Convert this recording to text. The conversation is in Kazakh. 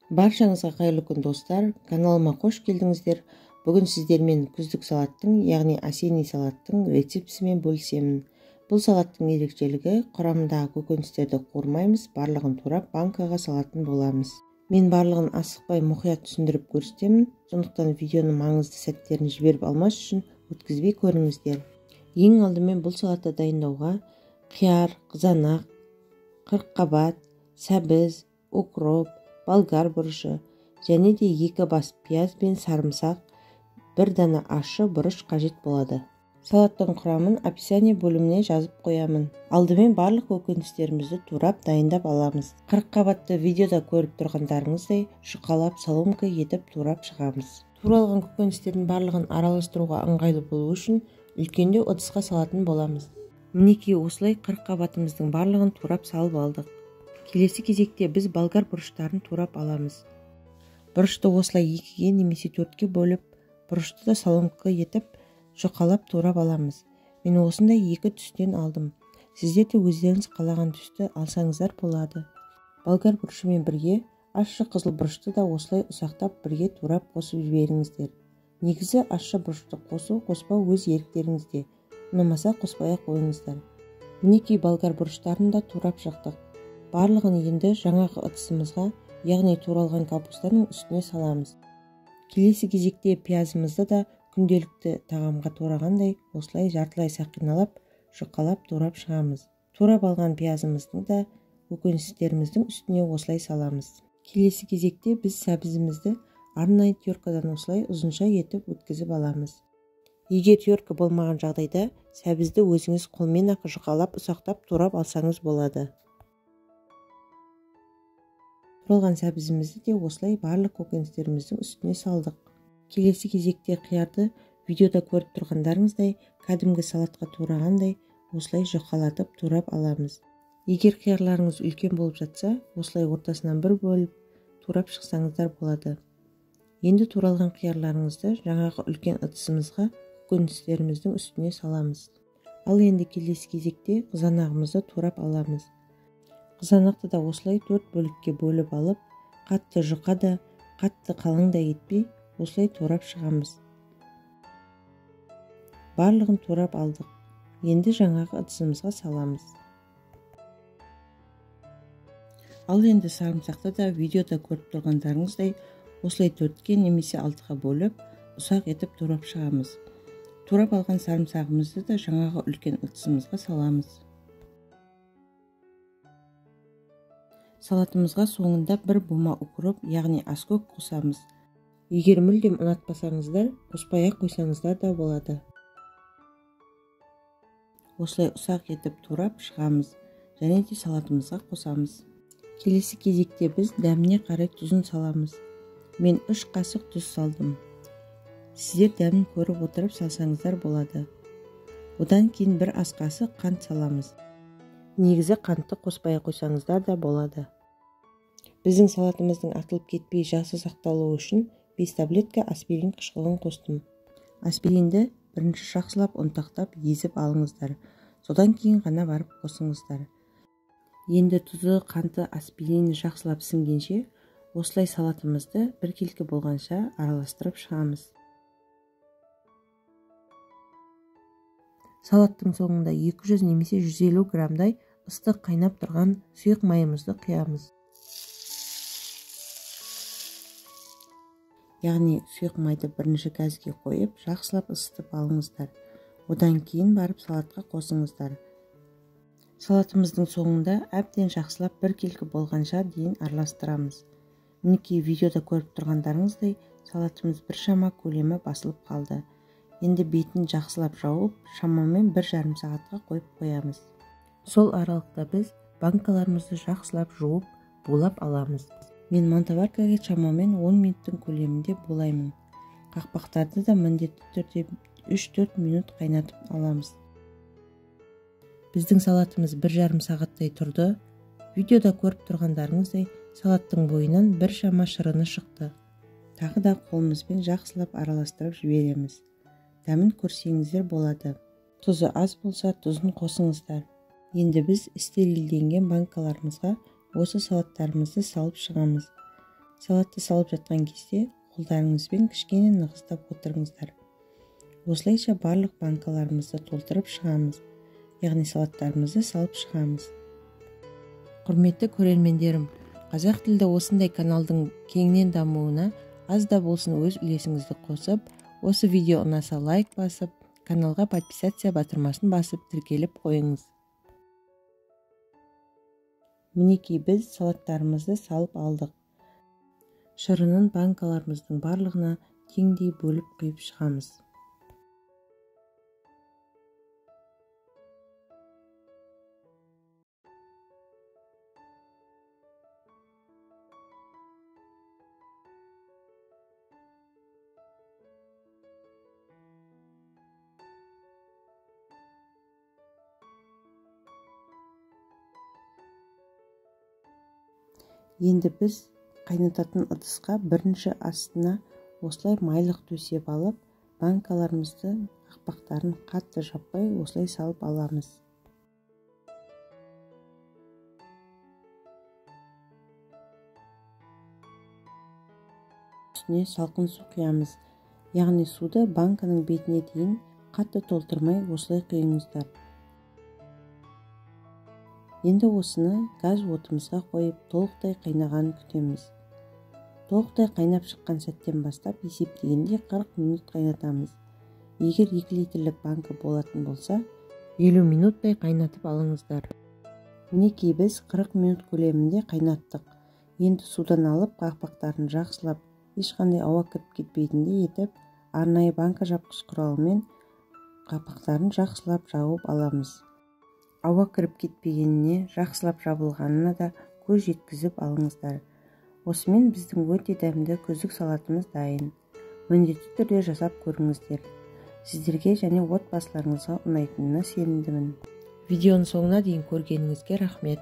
Баршаңызға қайырлы күн, достар. Каналыма қош келдіңіздер. Бүгін сіздермен күздік салаттың, яғни осенний салаттың рецептісімен бөлісемін. Бұл салаттың ерекшелігі құрамындағы көкөністерді қуырмаймыз, барлығын турап банкаға салатын боламыз. Мен барлығын асықпай мұқият түсіндіріп көрсетемін, сондықтан видеоның маңызды сәттерін жіберіп алмас үшін өткізбей көріңіздер. Ең алдымен бұл салатты дайындауға қияр, қызанақ, қырыққабат, сәбіз, укроп, болгар бұрышы және де 2 бас пияз бен сарымсақ, 1 дана ащы бұрыш қажет болады. Салаттың құрамын описание бөліміне жазып қоямын. Алдымен барлық көкөністерімізді турап дайындап аламыз. Қырыққабатты видеода көріп тұрғандарыңыздай жұқалап соломка етіп турап шығамыз. Туралған көкөністердің барлығын араластыруға ыңғайлы болу үшін үлкендеу ыдысқа салатын боламыз. Мінекей осылай қырыққабатымыздың барлығын турап салып алдық. Келесі кезекте біз болгар бұрыштарын турап аламыз. Бұрышты осылай 2-ге немесе 4-ке бөліп, бұрышты да соломка етіп жұқалап турап аламыз. Мен осындай 2 түстен алдым. Сіздер де өздеріңіз қалаған түсті алсаңыздар болады. Болгар бұрышымен бірге ащы қызыл бұрышты да осылай ұсақтап бірге турап қосып жіберіңіздер. Негізі ащы бұрышты қосу, қоспау өз еріктеріңізде. Ұнамаса қоспай-ақ қойыңыздар. Мінекей болгар бұрыштарын да турап шықтық. Барлығын енді жаңағы ыдысымызға, яғни туралған капустаның үстіне саламыз. Келесі кезекте пиязымызды да күнделікті тағамға турағандай осылай жартылай сақиналап, жұқалап турап шығамыз. Турап алған пиязымызды да көкөністеріміздің үстіне осылай саламыз. Келесі кезекте біз сәбізімізді арнайы теркадан осылай ұзынша етіп өткізіп аламыз. Егер терка болмаған жағдайда сәбізді өзіңіз қолмен-ақ жұқалап, ұсақтап турап алсаңыз болады. Туралған сәбізімізді де осылай барлық көкөністеріміздің үстіне салдық. Келесі кезекте қиярды видеода көріп тұрғандарыңыздай кәдімгі салатқа турағандай осылай жұқалатып турап аламыз. Егер қиярларыңыз үлкен болып жатса, осылай ортасынан бір бөліп турап шықсаңыздар болады. Енді туралған қиярларыңызды жаңағы үлкен ыдысымызға көкөністеріміздің үстіне саламыз. Ал енді келесі кезекте қызанағымызды турап аламыз. Қызанақты да осылай 4 бөлікке бөліп алып, қатты жұқа да, қатты қалың да етпей, осылай турап шығамыз. Барлығын турап алдық. Енді жаңағы ыдысымызға саламыз. Ал енді сарымсақты да видеода көріп тұрғандарыңыздай осылай 4-ке немесе 6-ға бөліп, ұсақ етіп турап шығамыз. Турап алған сарымсағымызды да жаңағы үлкен ыдысымызға саламыз. Салатымызға соңында 1 бума укроп, яғни аскөк қосамыз. Егер мүлдем ұнатпасаңыздар, қоспай-ақ қойсаңыздар да болады. Осылай ұсақ етіп турап шығамыз және де салатымызға қосамыз. Келесі кезекте біз дәміне қарай тұзын саламыз. Мен 3 қасық тұз салдым. Сіздер дәмін көріп отырып салсаңыздар болады. Одан кейін 1 ас қасық қант саламыз. Негізі қантты қоспай қойсаңыздар да болады. Біздің салатымыздың атылып кетпей жақсы сақталуы үшін 5 таблетка аспирин қышқылын қостым. Аспиринді бірінші жақсылап ұнтақтап езіп алыңыздар. Содан кейін ғана барып қосыңыздар. Енді тұзы, қанты, аспирин жақсылап сіңгенше осылай салатымызды біркелкі болғанша араластырып шығамыз. Салаттың соңында 200 немесе 150 граммдай ыстық қайнап тұрған сұйық майымызды құямыз. Яғни сұйық майды бірінші газге қойып, жақсылап ысытып алыңыздар. Одан кейін барып салатқа қосыңыздар. Салатымыздың соңында әбден жақсылап біркелкі болғанша дейін араластырамыз. Мінекей видеода көріп тұрғандарыңыздай салатымыз біршама көлемі басылып қалды. Енді бетін жақсылап жауып, шамамен 1,5 сағатқа қойып қоямыз. Сол аралықта біз банкаларымызды жақсылап жуып, булап аламыз. Мен мантоваркаға шамамен 10 минуттың көлемінде булаймын. Қақпақтарды да міндетті түрде 3-4 минут қайнатып аламыз. Біздің салатымыз 1,5 сағаттай тұрды. Видеода көріп тұрғандарыңыздай салаттың бойынан біршама шырыны шықты. Тағы да қолымызбен жақсылап араластырып жібереміз. Дәмін көрсеңіздер болады. Тұзы аз болса, тұзын қосыңыздар. Енді біз стерилденген банкаларымызға осы салаттарымызды салып шығамыз. Салатты салып жатқан кезде қолдарыңызбен кішкене нығыздап отырыңыздар. Осылайша барлық банкаларымызды толтырып шығамыз, яғни салаттарымызды салып шығамыз. Құрметті көрермендерім, қазақ тілді осындай каналдың кеңінен дамуына аз да болсын өз үлесіңізді қосып, осы видео ұнаса лайк басып, каналға подписаться батырмасын басып тіркеліп қойыңыз. Мінекей біз салаттарымызды салып алдық. Шырынын банкаларымыздың барлығына теңдей бөліп құйып шығамыз. Енді біз қайнататын ыдысқа бірінші астына осылай майлық төсеп алып, банкаларымызды қақпақтарын қатты жаппай осылай салып аламыз. Үстіне салқын су құямыз. Яғни суды банканың бетіне дейін қатты толтырмай осылай құйыңыздар. Енді осыны газ отымызға қойып, толықтай қайнағанын күтеміз. Толықтай қайнап шыққан сәттен бастап есептегенде 40 минут қайнатамыз. Егер 2 литрлік банка болатын болса, 50 минуттай қайнатып алыңыздар. Мінекей біз 40 минут көлемінде қайнаттық. Енді судан алып, қақпақтарын жақсылап, ешқандай ауа кіріп кетпейтіндей етіп, арнайы банка жапқыш құралымен қақпақтарын жақсылап жауып аламыз. Ауа кіріп кетпегеніне, жақсылап жабылғанына да көз жеткізіп алыңыздар. Осымен біздің өте дәмді күздік салатымыз дайын. Міндетті түрде жасап көріңіздер. Сіздерге және отбасыларыңызға ұнайтынына сенімдімін. Видеоның соңына дейін көргеніңізге рахмет.